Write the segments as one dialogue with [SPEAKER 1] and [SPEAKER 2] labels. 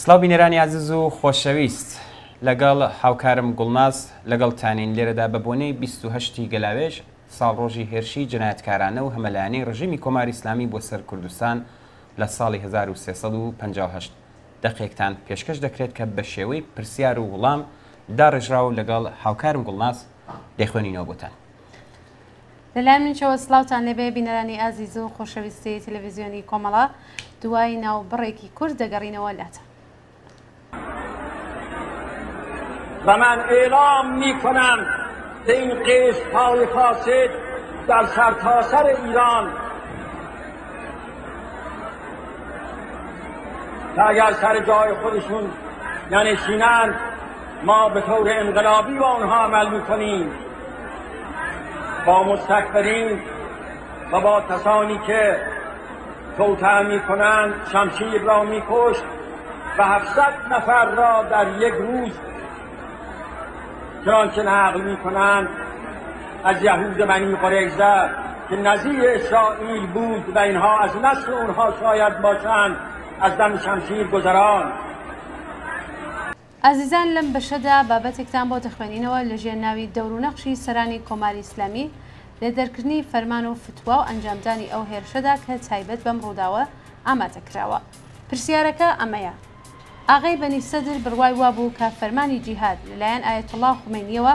[SPEAKER 1] سڵاو بینەرانی ئازیز و خۆشەویست لەگەڵ هاوکارم گوڵناز لەگەڵتانین لێرەدا بە بۆنەی 28 ی گەلاوێژ ساڵڕۆژی هێرشی جەنایەتکارانە و هەمەلایەنەی ڕژیمی کۆماری ئیسلامی بۆ سەر کوردستان لە ساڵی 1358 دەقێکتان پێشکەش دەکرێت کە بە شێوەی پرسیار و وڵام داڕێژراوە و لەگەڵ هاوکارم گوڵناز دەیخوێنینەوە بۆتان.
[SPEAKER 2] لەلای منیشەوە سڵاوتان لێبێ بینەرانی ئازیز و خۆشەویستی تەلەڤیزیۆنی کۆمەڵە، دوای ناوبڕێکی کورت دەگەڕینەوە لاتان.
[SPEAKER 3] و من اعلام میکنم که این قشرهای فاسد در سرتاسر ایران که اگر سر جای خودشون ننشینند ما به طور انقلابی با آنها عمل میکنیم با مستکبرین و با کسانی که توطئه میکنند شمشیر را میکشت و 700 نفر را در یک روز چنانچه نقل میکنند از یهود بنی قریظه که نظیر اسرائیل بود و اینها از نسل اونها شاید باشند از دم شمشیر گذران.
[SPEAKER 2] ئازیزان لەم بەشەدا بابەتێکتان بۆ دەخوێنینەوە لە ژێر ناوی دەور و نەخشی سەرانی کۆماری ئیسلامی لە دەرکردنی فەرمان و فتوا و ئەنجامدانی ئەو هێرشەدا کە تایبەت بەم ڕووداوە ئامادە کراوە. پرسیارەکە ئەمەیە، ئاغای بەنی سەدر بڕوای وابوو کە فەرمانی جیهاد لە لایەن ئایەتوڵڵا خومەینییەوە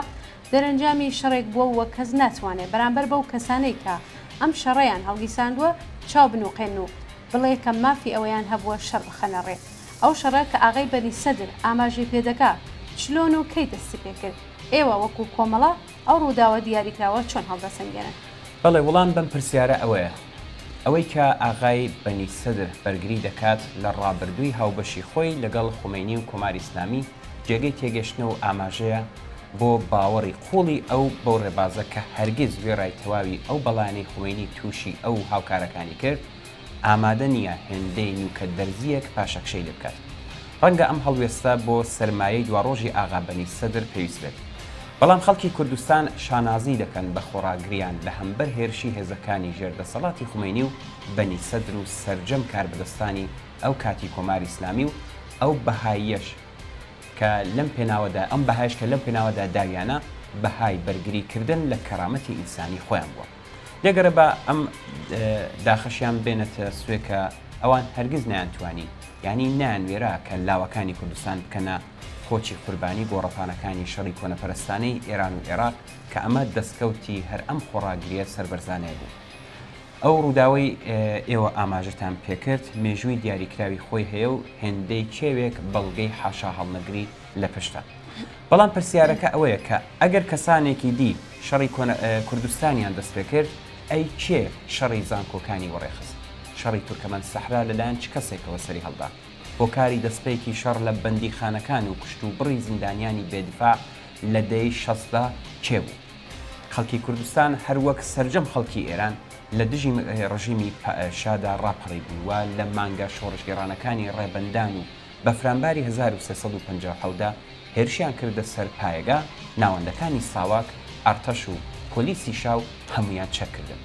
[SPEAKER 2] دەرەنجامی شەڕێک بووە و کەس ناتوانێ بەرامبەر بەو کەسانەی کە ئەم شەڕەیان هەڵگیرساندووە چاو بنووقێنن و بڵێ کە مافی ئەوەیان هەبووە شەڕ بخەنە ڕێ. ئەو شەڕە کە ئاغای بەنی سەدر ئاماژەی پێ دەکا چلۆن و کەی دەستی پێ کرد؟ ئێوە وەکوو کۆمەڵە ئەو ڕووداوە دیاریکراوە چۆن هەڵدەسەنگێنن؟
[SPEAKER 1] بەڵێ، وڵام بەم پرسیارە ئەوەیە، ئەوەی کە ئاغای بەنی سەدر بەرگری دەکات لە ڕابردووی هاوبەشی خۆی لەگەڵ خومەینی و کۆماری ئیسلامی جێگەی تێگەشتنە و ئاماژەیە بۆ باوەڕی قووڵی ئەو بەو ڕێبازە کە هەرگیز وێڕای تەواوی ئەو بەڵایانەی خومەینی تووشی ئەو و هاوکارەکانی کرد ئامادە نییە هێندەی نووکە دەرزییەک پاشەکشەی لێ بکات. ڕەنگە ئەم هەڵوێستە بۆ سەرمایەی دواڕۆژی ئاغا بەنی سەدر پێویست بێت. بەڵام خەڵکی کوردستان شانازی دەکەن بە خۆڕاگریان لە هەمبەر هێرشی هێزەکانی ژێر دەسەڵاتی خومەینی و بەنی سەدر و سەرجەم کاربەدەستانی ئەو کاتی کۆماری ئیسلامی و ئەو بەهاییەش کە لەم پێناوەدا ئەم بەهایش کە لەم پێناوەدا داویانە بەهای بەرگری کردن لە کەرامەتی ئینسانی خۆیان بووە. لێگەڕێ با ئەم داخەشیان بێنێتە سوێ کە ئەوان هەرگیز نەیانتوانی یانی نەیانوێرا کە لاوەکانی کوردستان بکەنە قۆچی قوربانی گۆڕەپانەکانی شەڕی کۆنەپەرستانەی ئێران و ئێراق کە ئەمە دەستکەوتی هەر ئەم خۆڕاگرییە سەربەرزانەیە بوو. ئەو ڕووداوەی ئێوە ئاماژەتان پێکرد مێژووی دیاریکراوی خۆی هەیە و هێندەی کێوێک بەڵگەی حاشاهەڵنەگری لە پشتە. بەڵام پرسیارەکە ئەوەیە کە ئەگەر کەسانێکی دی شەڕی کوردستانیان دەست پێکرد، ئەی کێ شەڕی زانکۆکانی وەڕێخست؟ شەڕی تورکەمەن سەحرا لەلایەن چ کەسێکەوە سەری هەڵدا؟ هۆکاری دەستپێکی شەڕ لە بەندیخانەکان و کوشتوبڕی زیندانیانی بێ دیفاع لە دەیەی شەستدا کێ بوو؟ خەڵکی کوردستان هەر وەک سەرجەم خەڵکی ئێران لە دژی ڕژیمی شادا ڕاپەڕیبوون و لە مانگە شۆڕشگێڕانەکانی ڕێبەندان و بەفرانباری 1357 دا هێرشیان کردە سەر پایەگا ناوەندەکانی ساواک، ئەرتەش و پۆلیسی شا و هەموویان چەک کردن.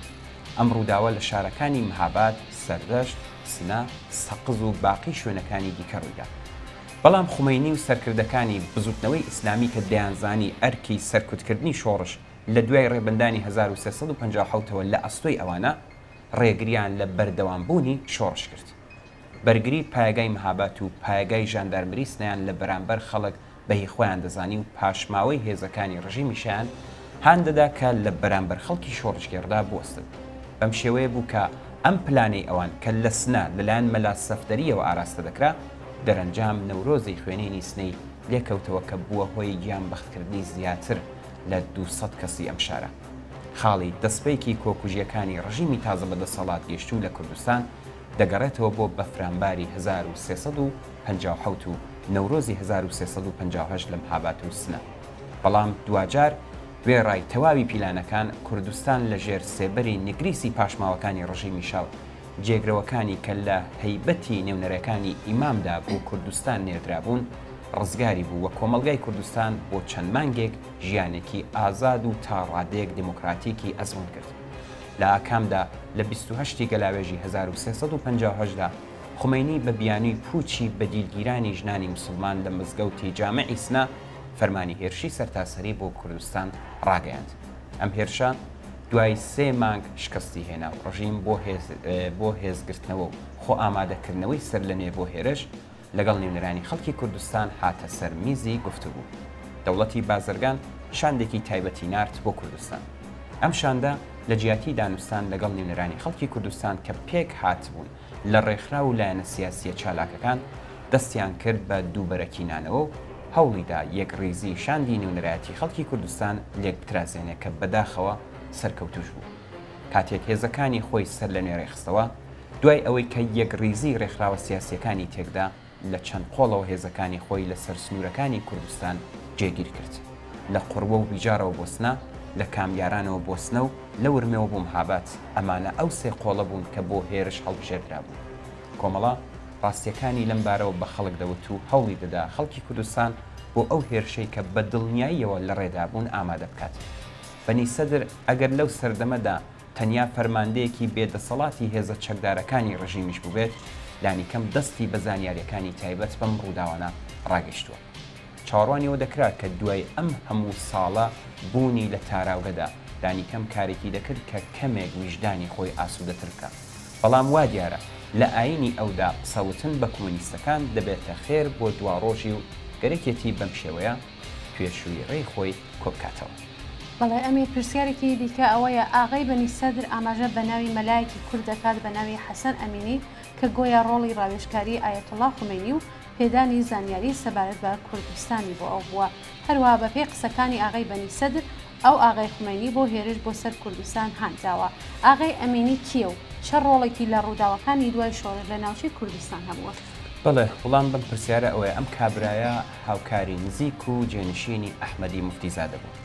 [SPEAKER 1] ئەم ڕووداوە لە شارەکانی مهاباد، سەردەشت، سنە، سەقز و باقی شوێنەکانی دیکە ڕوویدا. بەڵام خومەینی و سەرکردەکانی بزووتنەوەی ئیسلامی کە دەیانزانی ئەرکی سەرکوتکردنی شۆڕش لە دوای ڕێبەندانی 1357 ەوە لە ئەستۆی ئەوانە، ڕێگریان لە بەردەوامبوونی شۆڕش کرد. بەرگری پایەگای مهابات و پایەگای ژاندارمری سنەیان لە بەرامبەر خەڵک بە هی خۆیان دەزانی و پاشماوەی هێزەکانی ڕژیمیشیان هان دەدا کە لە بەرامبەر خەڵکی شۆڕشگێڕدا بوەستن. بەم شێوەیە بوو کە ئەم پلانەی ئەوان کە لە سنە لەلایەن مەلا سەفدەرییەوە ئاراستە دەکرا، دەرەنجام نەورۆزی خوێنینی سنەی لێ کەوتەوە کە بووە هۆی گیان بەختکردنی زیاتر لە 200 کەسی ئەم شارە. خاڵی دەسپێکی کۆکوژییەکانی ڕژیمی تازە بەدەسەڵات گەیشتوو لە کوردستان دەگەڕێتەوە بۆ بەفرانباری 1357 و نەورۆزی 1358 لە مهابات و سنە. بەڵام دواجار وێڕای تەواوی پیلانەکان، کوردستان لە ژێر سێبەری نگریسی پاشماوەکانی ڕژیمی شا و جێگرەوەکانی کە لە هەیبەتی نێونەرەکانی ئیمامدا بۆ کوردستان نێردرابوون، ڕزگاری بوو و کۆمەڵگای کوردستان بۆ چەند مانگێک ژیانێکی ئازاد و تا ڕادەیەک دێمۆکراتیکی ئەزموون کرد. لە ئاکامدا لە 28 ی گەلاوێژی 1358 دا. خومەینی بە بیانووی پووچی بەدیلگیرانی ژنانی مسوڵمان لە مزگەوتی جامعی سنە فەرمانی هێرشی سەرتاسەری بۆ کوردستان ڕاگەیاند. ئەم هێرشە دوای سێ مانگ شکستی هێنا و ڕژیم بۆ هێزگرتنەوە و خۆئامادەکردنەوەی سەرلەنوێ بۆ هێرش، لەگەڵ نوێنەرانی خەڵکی کوردستان هاتە سەر میزی گفتوگو. دەوڵەتی بازرگان شاندێکی تایبەتی نارد بۆ کوردستان. ئەم شاندە لە جیاتی دانوستان لەگەڵ نوێنەرانی خەڵکی کوردستان کە پێک هاتبوون لە ڕێکخراو و لایەنە سیاسییە چالاکەکان، دەستیان کرد بە دووبەرەکی نانەوە و هەوڵی دا یەکڕیزی شاندی نوێنەرایەتی خەڵکی کوردستان لێک بترازێنێ کە بەداخەوە سەرکەوتووش بوو. کاتێک هێزەکانی خۆی سەرلەنوێ ڕێکخستەوە، دوای ئەوەی کە یەکڕیزیی ڕێکخراوە سیاسییەکانی تێکدا، لە چەند قۆڵەوە هێزەکانی خۆی لە سەر سنوورەکانی کوردستان جێگیر کرد. لە قوروە و بیجاڕەوە بۆ سنە، لە کامیارانەوە بۆ سنە و لە ورمێوە بۆ مهاباد، ئەمانە ئەو سێ قۆڵە بوون کە بۆ هێرش هەڵبژێردرابوون. کۆمەڵە ڕاستییەکانی لەم بارەوە بە خەڵک دەوت و هەوڵی دەدا خەڵکی کوردستان بۆ ئەو هێرشەی کە بە دڵنیاییەوە لە ڕێدا بوون ئامادە بکات. بەنی سەدر ئەگەر لەو سەردەمەدا تەنیا فەرماندەیەکی بێ دەسەڵاتی هێزە چەکدارەکانی ڕژیمیش بووبێت، لانیکەم دەستی بە زانیارییەکانی تایبەت بەم ڕووداوانە ڕاگەیشتووە. چاوەڕوانی ئەوە دەکرا کە دوای ئەم هەموو ساڵە بوونی لە تاراوگەدا، لانیکەم کارێکی دەکرد کە کەمێک ویژدانی خۆی ئاسوودەتر بکا. بەڵام وا دیارە لە ئایینی ئەودا قسەوتن بە کومونیستەکان دەبێتە خێر بۆ دواڕۆژی و گەرەکێتی بەم شێوەیە توێشووی ڕێی خۆی کۆبکاتەوە.
[SPEAKER 2] بەڵێ ئەمیر پرسیارێکی دیکە ئەوەیە ئاغای بەنی سەدر ئاماژە بە ناوی مەلایەکی کورد دەکات بە ناوی حەسەن ئەمینی کە گۆیا ڕۆڵی ڕاوێژکاری ئایەتوڵا خومەینی و پێدانی زانیاری سەبارەت بە کوردستانی بۆ ئەو بووە هەروەها بە پێی قسەکانی ئاغای بەنی سەدر ئەو ئاغای خومەینی بۆ هێرش بۆ سەر کوردستان هان داوە ئاغای ئەمینی کییە و چە ڕۆڵێکی لە ڕووداوەکانی دوای شۆڕش لە ناوچەی کوردستان هەبووە؟
[SPEAKER 1] بەڵێ وڵام بەم پرسیارە ئەوەیە ئەم کابرایە هاوکاری نزیک و جێنشینی ئەحمەدی موفتیزادە بوو.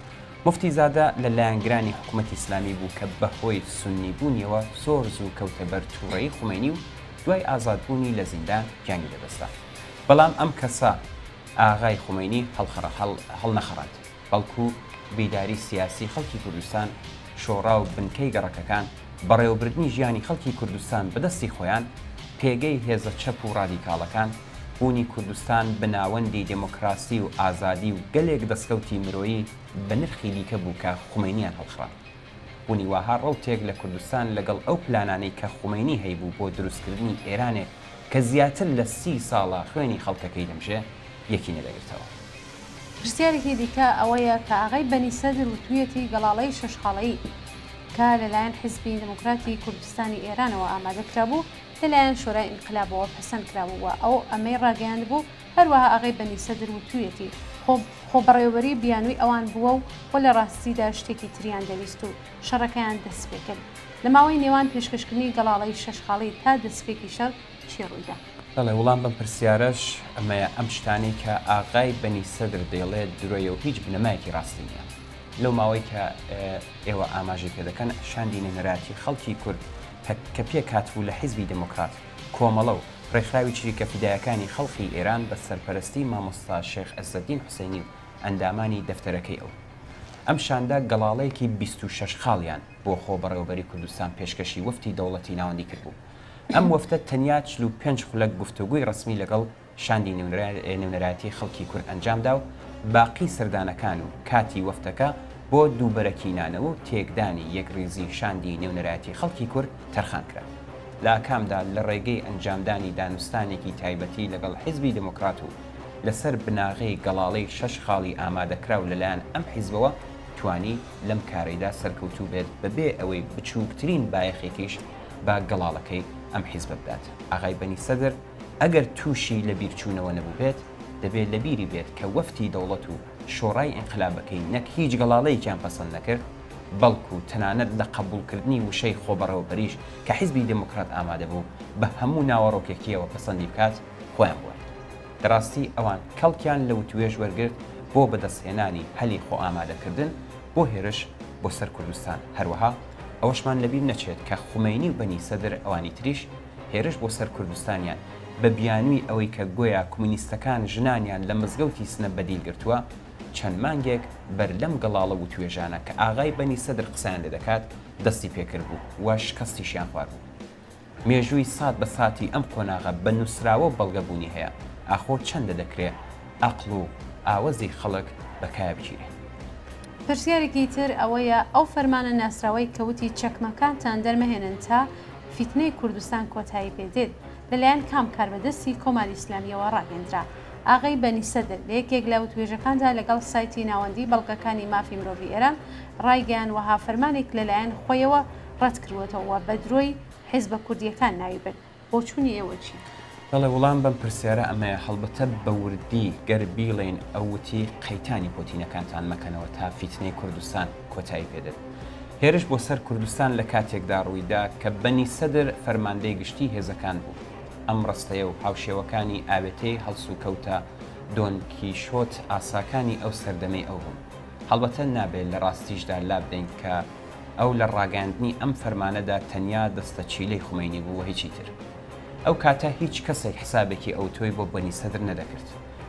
[SPEAKER 1] موفتیزادە لە لایەنگرانی حکوومەتی ئیسلامی بوو کە بە هۆی سوننی بوونیەوە زۆر زوو کەوتە بەر تووڕەیی خومەینی و دوای ئازادبوونی لە زیندان گیانی لەدەستدا. بەڵام ئەم کەسە ئاغای خومەینی هەڵنەخەڕاند. بەڵکو بیداری سیاسی خەڵکی کوردستان، شۆڕا و بنکەی گەڕەکەکان، بەڕێوەبردنی ژیانی خەڵکی کوردستان بە دەستی خۆیان، پێگەی هێزە چەپ و ڕادیکاڵەکان، بوونی کوردستان بە ناوەندی دێمۆکراسی و ئازادی و گەلێک دەسکەوتی مرۆیی بە نرخی دیکە بوو کە خومەینیان هەڵخڕاند. بوونی واها ڕەوتێک لە کوردستان لەگەڵ ئەو پلانانەی کە خومەینی هەیبوو بۆ دروستکردنی ئێرانێک کە زیاتر لە سی ساڵە خوێنی خەڵکەکەی دەمژێ، یەکی نەدەگرتەوە.
[SPEAKER 2] پرسیارێکی دیکە ئەوەیە کە ئاغای بەنی سەدر وتوویەتی گەڵاڵەی شەش خاڵەیی کە لە لایەن حیزبی دێموکراتی کوردستانی ئێرانەوە ئامادە کرابوو لە لایەن شۆرای ئینقلابەوە پەسەند کرابوو و ئەو ئەمەی ڕاگەیاندبوو هەروەها ئاغای بەنی سەدر وتوویەتی خۆ خۆبەڕێوەبەری بیانووی ئەوان بووە و و لە ڕاستیدا شتێکی تریان دەویست و شەڕەکەیان دەسپێکرد. لە ماوەی نێوان پێشکەشکردنی گەڵاڵەی شەش خاڵی تا دەسپێکی شەڕ چی ڕوویدا؟
[SPEAKER 1] بەڵێ، وڵام بەم پرسیارەش ئەمەیە، ئەم شتانەی کە ئاغای بەنی سەدر دەیڵێت درۆیە و هیچ بنەمایەکی ڕاستی نییە. لەو ماوەی کە ئێوە ئاماژەی پێ دەکەن، شاندی نوێنەرایەتی خەڵکی کورد کە پێکهاتبوو لە حیزبی دێمۆکڕات، کۆمەڵە و ڕێکخراوی چریکە فیدایەکانی خەڵقی ئێران بە سەرپەرەستی مامۆستا شێخ عزەدین حوسەینی و ئەندامانی دەفتەرەکەی ئەو. ئەم شاندە گەڵاڵەیەکی 26 خاڵیان بۆ خۆبەڕێوەبەری کوردستان پێشکەشی وەفتی دەوڵەتی ناوەندی کردبوو. ئەم وەفدە تەنیا 45 خولەک گفتوگۆی ڕەسمی لەگەڵ شاندی نوێنەرایەتی خەڵکی کورد ئەنجامدا و باقی سەردانەکان و کاتی وەفدەکە بۆ دووبەرەکینانەوە و تێکدانی یەکڕیزی شاندی نوێنەرایەتی خەڵکی کورد تەرخان کرا. لە ئاکامدا لە ڕێگەی ئەنجامدانی دانوستانێکی تایبەتی لەگەڵ حیزبی دێمۆکڕات و لەسەر بناغەی گەڵاڵەی شەش خاڵی ئامادەکراو لەلایەن ئەم حیزبەوە توانی لەم کارەیدا سەرکەوتوو بێت بەبێ ئەوەی بچووکترین بایەخێکیش بە گەڵاڵەکەی ئەم حیزبە بدات. ئاغای بەنی سەدر ئەگەر تووشی لەبیرچوونەوە نەبووبێت، دەبێ لەبیری بێت کە وەفدی دەوڵەت و شۆڕای ئینقلابەکەی نەک هیچ گەڵاڵەیەکیان پەسەند نەکرد، بەڵکوو تەنانەت لە قەبووڵکردنی وشەی خۆبەڕێوەبەریش کە حیزبی دێموکڕات ئامادە بوو بە هەموو ناوەڕۆکێکییەوە پەسەندی بکات، خۆیان بوارد. دەڕاستی ئەوان کەڵکیان لە وتوێژ وەرگرت بۆ بەدەستهێنانی هەلی خۆئامادەکردن بۆ هێرش بۆ سەر کوردستان، هەروەها ئەوەشمان لەبیر نەچێت کە خومەینی و بەنی سەدر ئەوانی تریش هێرش بۆ سەر کوردستانیان بە بیانووی ئەوەی کە گۆیا کومونیستەکان ژنانیان لە مزگەوتی سنە بەدیل گرتووە چەند مانگێک بەر لەم گەڵاڵە وتوێژانە کە ئاغای بەنی سەدر قسەیان لێ دەکات دەستی پێکردبوو و شکەستیشیان خواردبوو. مێژووی سات بە ساتی ئەم قۆناغە بە نووسراوە و بەڵگە بوونی هەیە، ئاخۆ چەندە دەکرێ ئەقڵ و ئاوەزی خەڵک بە کایە بگیرێ؟
[SPEAKER 2] پرسیارێکی تر ئەوەیە ئەو فەرمانە ناسراوەی کە وتی چەکمەکانتان دەرمەهێنن تا فیتنەی کوردستان کۆتایی پێ دێت لەلایەن کام کاربەدەستی کۆماری ئیسلامییەوە ڕاگەندرا؟ ئاغەی بەنی سەدر لە یەکێک لە وتوێژەکاندا لەگەڵ سایتی ناوەندی بەڵگەکانی مافی مرۆڤی ئێران ڕایگەیاند وەها فەرمانێک لەلایەن خۆیەوە ڕەتکردووەتەوە و بە درۆی حیزبە کوردییەکان ناوی برد. بۆچوونی ئێوە چییە؟
[SPEAKER 1] بەڵێ وڵام بەم پرسیارە ئەمەیە، هەڵبەتە بە وردی گەر بیڵێین ئەو وتی قەیتانی پۆتینەکانتان مەکەنەوە تا فیتنەی کوردستان کۆتایی پێ دێت. هێرش بۆ سەر کوردستان لە کاتێکدا ڕوویدا کە بەنی سەدر فەرماندەی گشتی هێزەکان بوو. ئەم ڕستەیە و هاوشێوەکانی ئاوێتەی هەڵسوکەوتە دۆن کیشۆت ئاساکانی ئەو سەردەمەی ئەو بوون. هەڵبەتە نابێ لە ڕاستیشدا لابدەین کە ئەو لە ڕاگەیاندنی ئەم فەرمانەدا تەنیا دەستەچیلەی خومەینی بوو و هیچی تر. ئەو کاتە هیچ کەسێک حسابێکی ئەوتۆی بۆ بەنی سەدر نەدەکرد.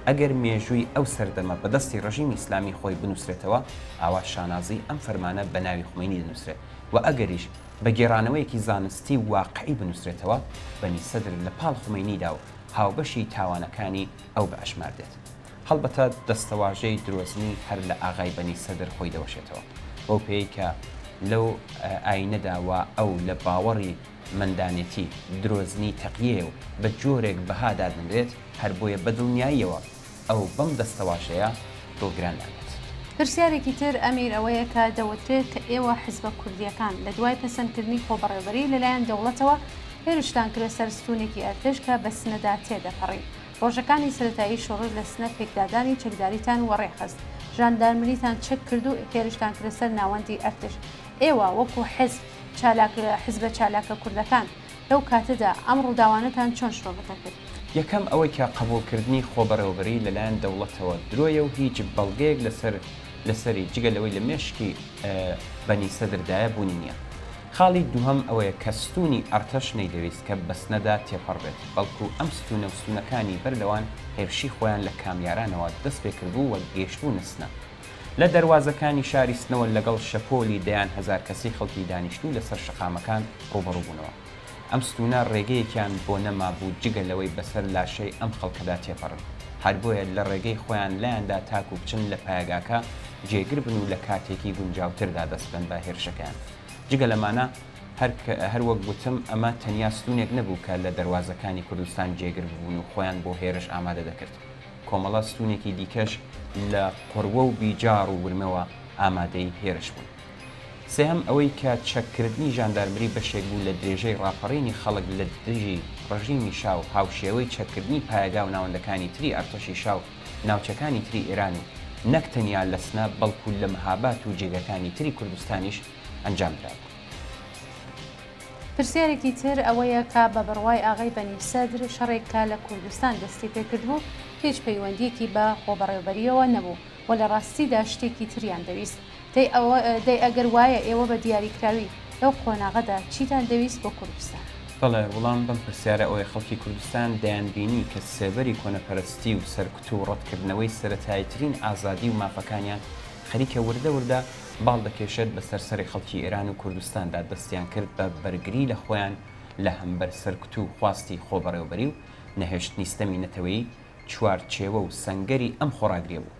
[SPEAKER 1] ئەگەر مێژووی ئەو سەردەمە بە دەستی ڕژیمی ئیسلامی خۆی بنووسرێتەوە، ئاوا شانازی ئەم فەرمانە بە ناوی خومەینی دەنووسرێ و ئەگەریش بە گێڕانەوەیەکی زانستی و واقعی بنووسرێتەوە، بەنی سەدر لە پاڵ خومەینیدا و هاوبەشی تاوانەکانی ئەو بە ئەژمار دێت. هەڵبەتە دەستەواژەی درۆزنی هەر لە ئاغای بەنی سەدر خۆی دەوەشێتەوە، بەو پێیەی کە لەو ئایینەدا وا ئەو لە باوەڕی مەندانێتی، درۆزنی تەقیەیە و بە جۆرێک بەها دادەنرێت، هەر بۆیە بە دڵنیاییەوە ئەو بەم دەستەواژەیە دڵگران نابێت.
[SPEAKER 2] پرسیارێکی تر ئەمیر ئەوەیە کە دەوترێت کە ئێوە حزبە کوردییەکان لە دوای پەسەندکردنی خۆبەڕێوەبەری لەلایەن دەوڵەتەوە هێرشتان کردە سەر ستوونێکی ئەرتش کە بە سنەدا تێدەپەڕی. ڕۆژەکانی سەرەتایی شۆڕش لە سنە پێکدادانی چەکداریتان وەڕێ خست، ژاندارمریتان چەک کرد و هێرشتان کردە سەر ناوەندی ئەرتش. ئێوە وەکوو حزب چالاک حزبە چالاکە کوردەکان لەو کاتەدا ئەم ڕووداوانەتان چۆن شرۆڤە دەکرد؟
[SPEAKER 1] یەکەم ئەوەی کە قەبووڵکردنی خۆبەڕێوەبەریی لەلایەن دەوڵەتەوە درۆیە و هیچ بەڵگەیەک لەسەر لەسەری جگە لەوەی لە مێشکی بەنی سەدر دایە بوونی نییە. خاڵی دووهەم ئەوەیە کە ستوونی ئەڕتەش نەیدەویست کە بەسنەدا تێپەڕ بێت، بەڵکوو ئەم ستوونە و ستوونەکانی بەر لەوان هێرشی خۆیان لە کامیارانەوە دەست پێ کردبوو و گەیشتبوونە سنە. لە دەروازەکانی شاری سنەوە لەگەڵ شەپۆلی دەیان هەزار کەسی خەڵکی دانیشتوو لەسەر شەقامەکان ڕووبەڕوو بوونەوە. ئەم ستوونە ڕێگەیەکیان بۆ نەمابوو جگە لەوەی بەسەر لاشەی ئەم خەڵکەدا تێپەڕن. هەر بۆیە لە ڕێگەی خۆیان لایاندا تاکوو بچن لە پایەگاکە جێگر بن و لە کاتێکی گونجاوتردا دەست بکەن بە هێرشەکەیان. جگە لەمانە هەر هەر وەک گوتم ئەمە تەنیا ستوونێک نەبوو کە لە دەروازەکانی کوردستان جێگر ببوون و خۆیان بۆ هێرش ئامادە دەکرد. کۆمەڵە ستوونێکی دیکەش لە قوروە و بیجاڕ و ورمێوە ئامادەی هێرش بوون. سێهەم ئەوەی کە چەککردنی ژاندارمری بەشێک بوو لە درێژەی ڕاپەڕینی خەڵک لە دژی ڕژیمی شا و هاوشێوەی چەککردنی پایەگا و ناوەندەکانی تری ئەرتەشی شا و ناوچەکانی تری ئێران و نەک تەنیا لە سنە بەڵکوو لە مهابات و جێگەکانی تری کوردستانیش ئەنجام درابوو.
[SPEAKER 2] پرسیارێکی تر ئەوەیە کە بە بڕوای ئاغای بەنی سەدر شەڕێک کە لە کوردستان دەستی پێکردبوو هیچ پەیوەندییەکی بە خۆبەڕێوەبەرییەوە نەبوو و لە ڕاستیدا شتێکی تریان دەویست. دەی ئەوە دەی ئەگەر وایە ئێوە بە دیاریکراوی لەو قۆناغەدا چیتان دەویست بۆ کوردستان؟
[SPEAKER 1] بەڵێ، وڵام بەم پرسیارە ئەوەیە خەڵکی کوردستان دەیانبینی کە سێبەری کۆنەپەرستی و سەرکوت و ڕەتکردنەوەی سەرەتاییترین ئازادی و مافەکانیان خەریکە وردە وردە باڵ دەکێشێت بەسەر سەری خەڵکی ئێران و کوردستاندا دەستیان کرد بە بەرگری لە خۆیان لە هەمبەر سەرکوت و خواستی خۆبەڕێوەبەری و نەهێشتنی ستەمی نەتەوەیی چوارچێوە و سەنگەری ئەم خۆڕاگریە بوو.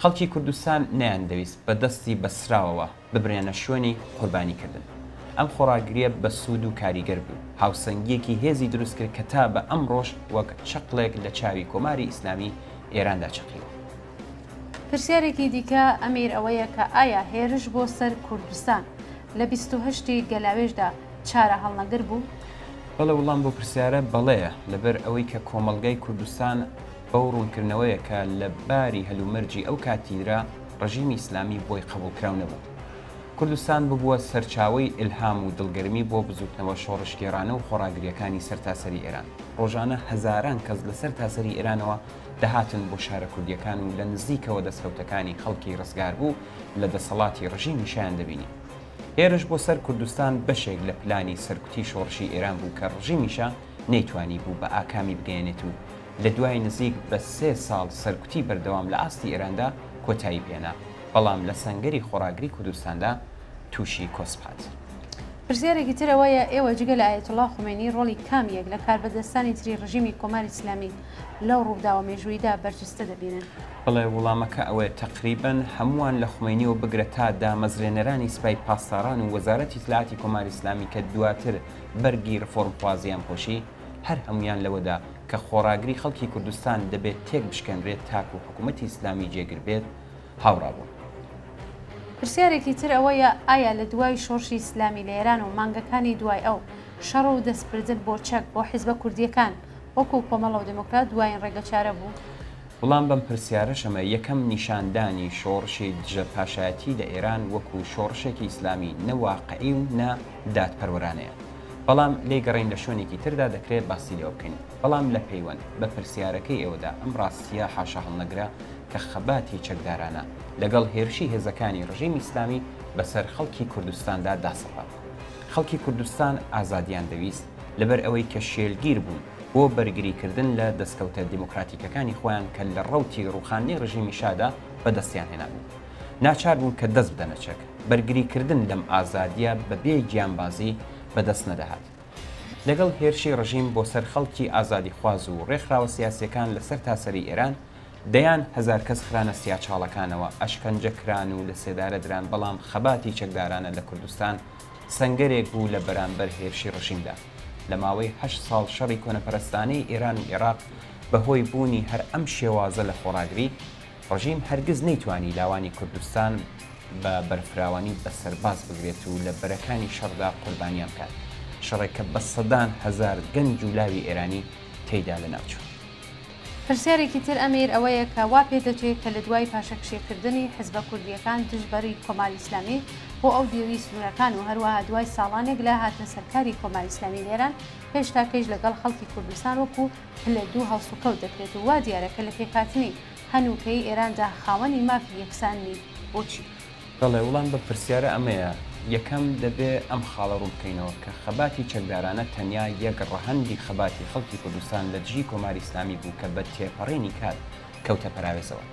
[SPEAKER 1] خەڵکی کوردستان نەیاندەویست بە دەستی بەستراوەوە ببرێنە شوێنی قوربانی کردن. ئەم خۆڕاگرییە بە سوود و کاریگەر بوو، هاوسەنگییەکی هێزی دروست کرد کە تا بە ئەمڕۆش وەک چەقڵێک لە چاوی کۆماری ئیسلامی ئێراندا چەقیوە.
[SPEAKER 2] پرسیارێکی دیکە ئەمیر ئەوەیە کە ئایا هێرش بۆ سەر کوردستان لە 28 ی گەلاوێژدا چارە هەڵنەگر بوو؟
[SPEAKER 1] بەڵێ وڵام بەو پرسیارە بەڵێیە، لەبەر ئەوەی کە کۆمەڵگای کوردستان بەو ڕوونکردنەوەیە کە لە باری هەلومەرجی ئەو کاتیدرا ڕژیمی ئیسلامی بۆی قەبووڵکراو نەبوو. کوردستان ببووە سەرچاوەی ئیلهام و دڵگەرمی بۆ بزووتنەوە شۆڕشگێڕانە و خۆڕاگرییەکانی سەرتاسەری ئێران. ڕۆژانە هەزاران کەس لە سەرتاسەری ئێرانەوە دەهاتن بۆ شارە کوردییەکان و لە نزیکەوە دەستکەوتەکانی خەڵکی ڕزگاربوو لە دەسەڵاتی ڕژیمی شایان دەبینی. هێرش بۆ سەر کوردستان بەشێک لە پلانی سەرکوتی شۆڕشی ئێران بوو کە ڕژیمی شا نەیتوانیبوو بە ئاکامی بگەیەنێت و لە دوای نزیک بە سێ ساڵ سەرکوتی بەردەوام لە ئاستی ئێراندا کۆتایی پێنا، بەڵام لە سەنگەری خۆڕاگری کوردستاندا تووشی کۆسپ هات.
[SPEAKER 2] پرسیارێکی تر ئەوەیە ئێوە جگە لە ئایەتوڵا خومەینی ڕۆڵی کام یەک لە کاربەدەستانی تری ڕژیمی کۆماری ئیسلامی لەو ڕووداوە مێژووییدا بەرجستە دەبینن؟
[SPEAKER 1] بەڵێ، وڵامەکە ئەوەیە تەقریبەن هەمووان لە خومەینیەوە بگرە تا دامەزرێنەرانی سپای پاسداران و وەزارەتی ئیتلاعاتی کۆماری ئیسلامی کە دواتر بەرگی ڕفۆرمخوازییان پۆشی، هەر هەموویان لەوەدا کە خۆڕاگری خەڵکی کوردستان دەبێت تێک بشکێنرێت تاکوو حکوومەتی ئیسلامی جێگر بێت، هاوڕا بوون.
[SPEAKER 2] پرسیارێکی تر ئەوەیە ئایا لە دوای شۆڕشی ئیسلامی لە ئێران و مانگەکانی دوای ئەو شەڕ و دەستبردن بۆ چەک بۆ حیزبە کوردییەکان وەکوو کۆمەڵە و دێموکرات دوایین ڕێگەچارە بوو؟
[SPEAKER 1] وڵام بەم پرسیارەش ئەمە، یەکەم نیشاندانی شۆڕشی دژە پاشایەتی لە ئێران وەکوو شۆڕشێکی ئیسلامی نە واقعی و نە دادپەروەرانەیە. بەڵام لێی گەڕێین لە شوێنێکی تردا دەکرێ باسی لێوە بکەین. بەڵام لە پەیوەند بە پرسیارەکەی ئێوەدا ئەم ڕاستییە حاشاهەڵنەگرە کە خەباتی چەکدارانە لەگەڵ هێرشی هێزەکانی ڕژێمی ئیسلامی بەسەر خەڵکی کوردستاندا داسەپا. خەڵکی کوردستان ئازادیان دەویست لەبەر ئەوەی کە شێلگیر بوون بۆ بەرگریکردن لە دەستکەوتە دیموکراتیکەکانی خۆیان کە لە ڕەوتی ڕووخاندنی ڕژێمی شادا بەدەستیان هێنابوو. ناچار بوون کە دەست بدەنە چەک. بەرگریکردن لەم ئازادییە بە بێ گیانبازی بەدەست نەدەهات. لەگەڵ هێرشی ڕژیم بۆ سەر خەڵکی ئازادیخواز و ڕێکخراوە سیاسییەکان لە سەرتاسەری ئێران، دەیان هەزار کەس خرانە سیاچاڵەکانەوە، ئەشکەنجە کران و لە سێدارە دران، بەڵام خەباتی چەکدارانە لە کوردستان سەنگەرێک بوو لە بەرامبەر هێرشی ڕژیمدا. لە ماوەی هەشت ساڵ شەڕی کۆنەپەرستانەی ئێران و ئێراق بە هۆی بوونی هەر ئەم شێوازە لە خۆڕاگری، ڕژیم هەرگز نەیتوانی لاوانی کوردستان بە بەرفراوانی بە سەرباز بگرێت و لە بەرەکانی شەڕدا قوربانیان بکات، شەڕێک کە بە سەدان هەزار گەنج و لاوی ئێرانی تێیدا لەناوچوون.
[SPEAKER 2] پرسیارێکی تر ئەمیر ئەوەیە کە وا پێدەچێ کە لە دوای پاشەکشێ کردنی حزبە کوردییەکان دژ بەری کۆماری ئیسلامی بۆ ئەو دیوی سنوورەکان و هەروەها دوای ساڵانێک لە هاتنە سەرکاری کۆماری ئیسلامی لە ئێران هێشتاکەیش لەگەڵ خەڵکی کوردستان وەکوو پلە دوو هەڵسوکەوت دەکرێت و وا دیارە کە لە پێکهاتنی هەنووکەیی ئێراندا خاوەنی مافی یەکسان نین. بۆچی؟
[SPEAKER 1] بەڵێ، وڵام بە پرسیارە ئەمەیە، یەکەم دەبێ ئەم خاڵە ڕوون بکەینەوە کە خەباتی چەکدارانە تەنیا یەک ڕەهەندی خەباتی خەڵکی کوردستان لە دژی کۆماری ئیسلامی بوو کە بە تێپەڕینی کات کەوتە پەراوێزەوە.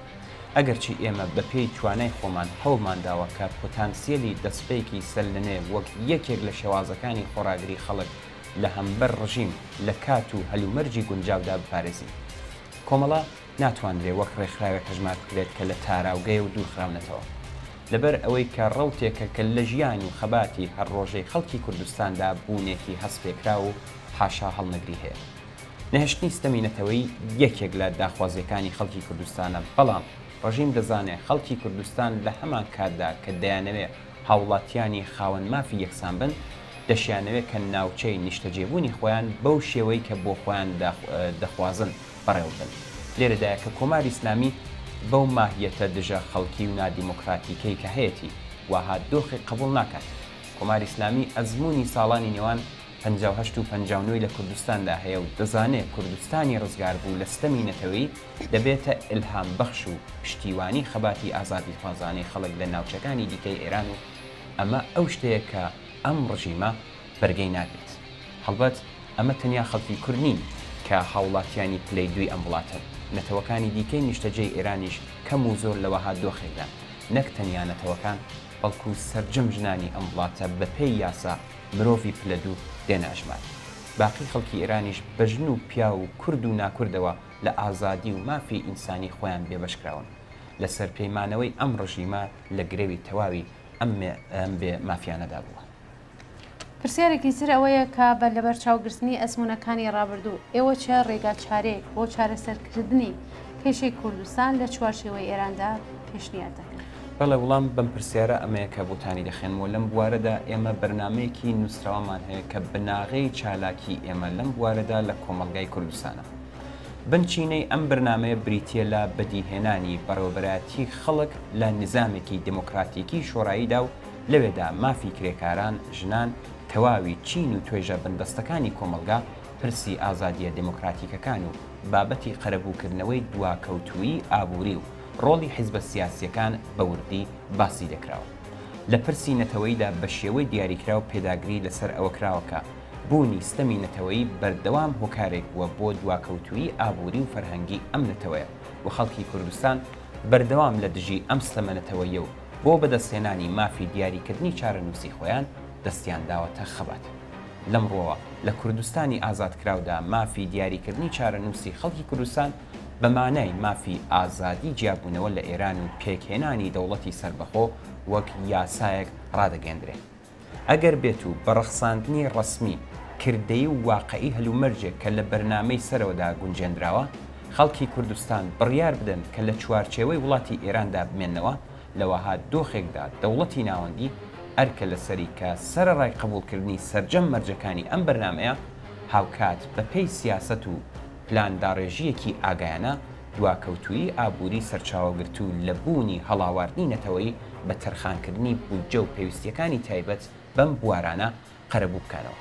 [SPEAKER 1] ئەگەرچی ئێمە بە پێی توانای خۆمان هەوڵمان داوە کە پۆتانسیەلی دەسپێکی سەرلەنوێ وەک یەکێک لە شێوازەکانی خۆڕاگری خەڵک لە هەمبەر ڕژیم لە کات و هەلومەرجی گونجاودا بپارێزین. کۆمەڵە ناتوانرێ وەک ڕێکخراوێک هەژمار بکرێت کە لە تاراوگەیە و دوورخراونەتەوە. لەبەر ئەوەی کە ڕەوتێکە کە لە ژیان و خەباتی هەر ڕۆژەی خەڵکی کوردستاندا بوونێکی هەستپێکراو و حاشا هەڵنەگری هەیە. نەهێشتنی ستەمی نەتەوەیی یەکێک لە داخوازییەکانی خەڵکی کوردستانە، بەڵام ڕژیم دەزانێ خەڵکی کوردستان لە هەمان کاتدا کە دەیانەوێ هاوڵاتیانی خاوەن مافی یەکسان بن، دەشیانەوێ کە ناوچەی نیشتەجێبوونی خۆیان بەو شێوەی کە بۆ خۆیان دەخوازن بەڕێوەببەن. لێرەدایە کە کۆماری ئیسلامی بەو ماهیەتە دژە خەڵکی و نادیمۆکراتیکەی کە هەیەتی، واها دۆخێک قەبووڵ ناکات. کۆماری ئیسلامی ئەزموونی ساڵانی نێوان 58 و 59 ی لە کوردستاندا هەیە و دەزانێ کوردستانی ڕزگاربوو لە ستەمی نەتەوەیی دەبێتە ئیلهامبەخش و پشتیوانی خەباتی ئازادیخوازانەی خەڵک لە ناوچەکانی دیکەی ئێران و ئەمە ئەو شتەیە کە ئەم ڕژیمە بەرگەی ناگرێت. هەڵبەت ئەمە تەنیا خەڵکی کورد نین کە هاوڵاتیانی پلەی دووی ئەم وڵاتەن، نەتەوەکانی دیکەی نیشتەجێی ئێرانیش کەم و زۆر لە وەها دۆخێکدان، نەک تەنیا نەتەوەکان، بەڵکو سەرجەم ژنانی ئەم وڵاتە بە پێی یاسا مرۆڤی پلە دوو دێنە ئەژمار. باقی خەڵکی ئێرانیش بە ژن و پیاو و کورد و ناکوردەوە لە ئازادی و مافی ئینسانی خۆیان بێبەش کراون. لە سەرپێی مانەوەی ئەم ڕژیمە لە گرەوی تەواوی ئەم بێ مافیانەدا بووە.
[SPEAKER 2] پرسیارێکی تر ئەوەیە کە بە لەبەرچاوگرتنی ئەزموونەکانی ڕابردوو، ئێوە چ ڕێگاچارەیەک بۆ چارەسەرکردنی کێشەی کوردستان لە چوارچێوەی ئێراندا پێشنیار دەکەن؟
[SPEAKER 1] بەڵێ، وڵام بەم پرسیارە ئەمەیە کە بۆتانی دەخوێنمەوە، لەم بوارەدا ئێمە بەرنامەیەکی نووسراوەمان هەیە کە بناغەی چالاکی ئێمە لەم بوارەدا لە کۆمەڵگای کوردستانە. بنچینەی ئەم بەرنامەیە بریتییە لە بەدیهێنانی بەڕێوەبەرایەتی خەڵک لە نیزامێکی دێمۆکراتیکی شۆراییدا و لەوێدا مافی کرێکاران، ژنان، تەواوی چین و توێژە بندەستەکانی کۆمەڵگا، پرسی ئازادییە دێمۆکراتیکەکان و بابەتی قەرەبووکردنەوەی دواکەوتوویی ئابووری و ڕۆڵی حیزبە سیاسییەکان بە وردی باسی لێکراوە. لە پرسی نەتەوەییدا بە شێوەی دیاریکراو پێداگری لە سەر ئەوە کراوە کە بوونی ستەمی نەتەوەیی بەردەوام هۆکارێک بووە بۆ دواکەوتوویی ئابووری و فەرهەنگی ئەم نەتەوەیە و خەڵکی کوردستان بەردەوام لە دژی ئەم ستەمە نەتەوەییە و بۆ بەدەستهێنانی مافی دیاریکردنی چارەنووسی خۆیان دەستیان داوەتە خەبات. لەم ڕووەوە لە کوردستانی ئازادکراودا مافی دیاریکردنی چارەنووسی خەڵکی کوردستان بە مانای مافی ئازادی جیابوونەوە لە ئێران و پێکهێنانی دەوڵەتی سەربەخۆ وەک یاسایەک ڕادەگەیەندرێ. ئەگەر بێت و بە ڕەخساندنی ڕەسمی، کردەیی و واقعی هەلومەرجێک کە لە بەرنامەی سەرەوەدا گونجێندراوە، خەڵکی کوردستان بڕیار بدەن کە لە چوارچێوەی وڵاتی ئێراندا بمێننەوە، لە وەها دۆخێکدا دەوڵەتی ناوەندی ئەرکە لەسەری کە سەرەڕای قبووڵکردنی سەرجەم مەرجەکانی ئەم بەرنامەیە، هاوکات بە پێی سیاسەت و پلانداڕێژییەکی ئاگایانە دواکەوتوویی ئابووری سەرچاوەگرتوو لە بوونی هەڵاواردنی نەتەوەیی بە تەرخانکردنی بودجە و پێویستییەکانی تایبەت بەم بوارانە قەرەبوو بکانەوە.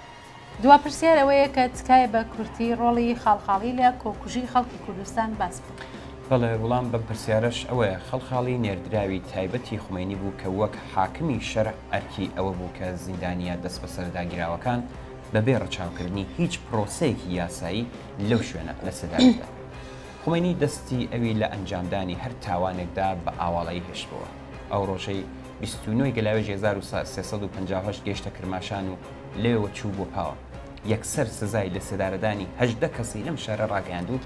[SPEAKER 2] دوا پرسیار ئەوەیە کە تکایە بە کورتی ڕۆڵی خاڵخاڵی لە کۆکوژی خەڵکی کوردستان باس بکەن.
[SPEAKER 1] بەڵێ، وڵام بەم پرسیارەش ئەوەیە، خەڵخاڵی نێردراوی تایبەتی خومەینی بوو کە وەک حاکمی شەرع ئەرکی ئەوە بوو کە زیندانییە دەستبەسەرداگیراوەکان بەبێ ڕەچاوکردنی هیچ پرۆسەیەکی یاسایی لەو شوێنە لە سێدارە بدات. خومەینی دەستی ئەوی لە ئەنجامدانی هەر تاوانێکدا بە ئاواڵەیی هێشتبۆوە. ئەو ڕۆژەی 29 ی گەلاوێژی 1358 گەیشتە کرماشان و لەوێوە چوو بۆ پاوە. یەکسەر سزای لەسێدارەدانی 18 کەسی لەم شارە ڕاگەیاند و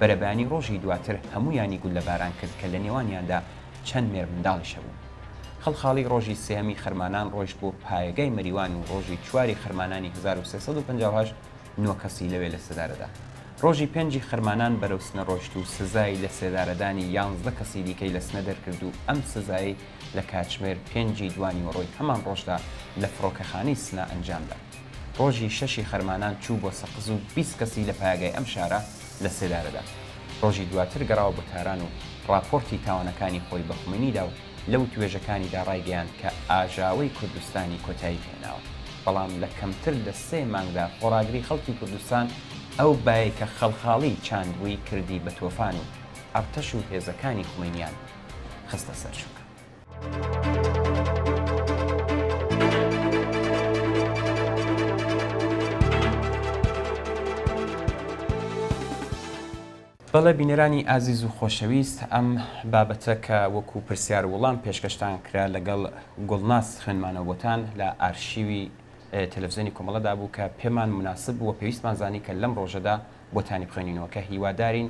[SPEAKER 1] بەرەبەیانی ڕۆژی دواتر هەموویانی گوللەباران کرد کە لە نێوانیاندا چەند مێرمنداڵیش هەبوون. خەڵخاڵی ڕۆژی سێیەمی خەرمانان ڕۆیشت بۆ پایەگای مەریوان و ڕۆژی چواری خەرمانانی 1358 نۆ کەسی لەوێ لەسێدارە دا. ڕۆژی پێنجی خەرمانان بەرەو سنە ڕۆیشت و سزای لەسێدارەدانی یانزدە کەسی دیکەی لە سنە دەرکرد و ئەم سزایەی لە کاتژمێر پێنجی دوانیوەڕۆی هەمان ڕۆژدا لە فڕۆکەخانەی سنە ئەنجام دا. ڕۆژی شەشی خەرمانان چوو بۆ سەقز و 20 کەسی لە پایەگای ئەم شارە لە سێدارە دا. ڕۆژی دواتر گەڕاوە بۆ تاران و ڕاپۆرتی تاوانەکانی خۆی بە خومەینی دا و لە وتوێژەکانیدا ڕایگەیاند کە ئاژاوەی کوردستانی کۆتایی پێهێناوە. بەڵام لە کەمتر لە سێ مانگدا خۆڕاگری خەڵکی کوردستان ئەو بایەی کە خەڵخاڵی چاندبووی کردی بە تۆفان و ئەڕتەش و هێزەکانی خومەینیان خستە سەر چوک. بەڵێ بینەرانی ئازیز و خۆشەویست ئەم بابەتە کە وەکو پرسیار و وڵام پێشکەشتان کرا لەگەڵ گوڵناز خوێندمانەوە بۆتان لە ئارشیوی تەلەفزیۆنی کۆمەڵەدا بوو کە پێمان مناسب بوو و پێویستمان زانی کە لەم ڕۆژەدا بۆتانی بخوێنینەوە کە هیوادارین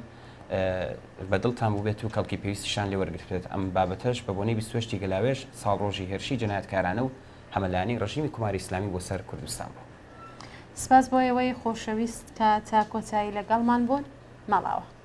[SPEAKER 1] بە دڵتان بووبێت و کەڵکی پێویستیشان لێ وەرگرتبێت ئەم بابەتەش بە بۆنەی 28 گەلاوێژ ساڵڕۆژی هێرشی جەنایەتکارانە و هەمەلایەنەی ڕژیمی کۆماری ئیسلامی بۆ سەر کوردستان بوو.
[SPEAKER 2] سپاس بۆ ئێوەی خۆشەویست کە تا کۆتایی لەگەڵمان بوون. ماڵئاوا.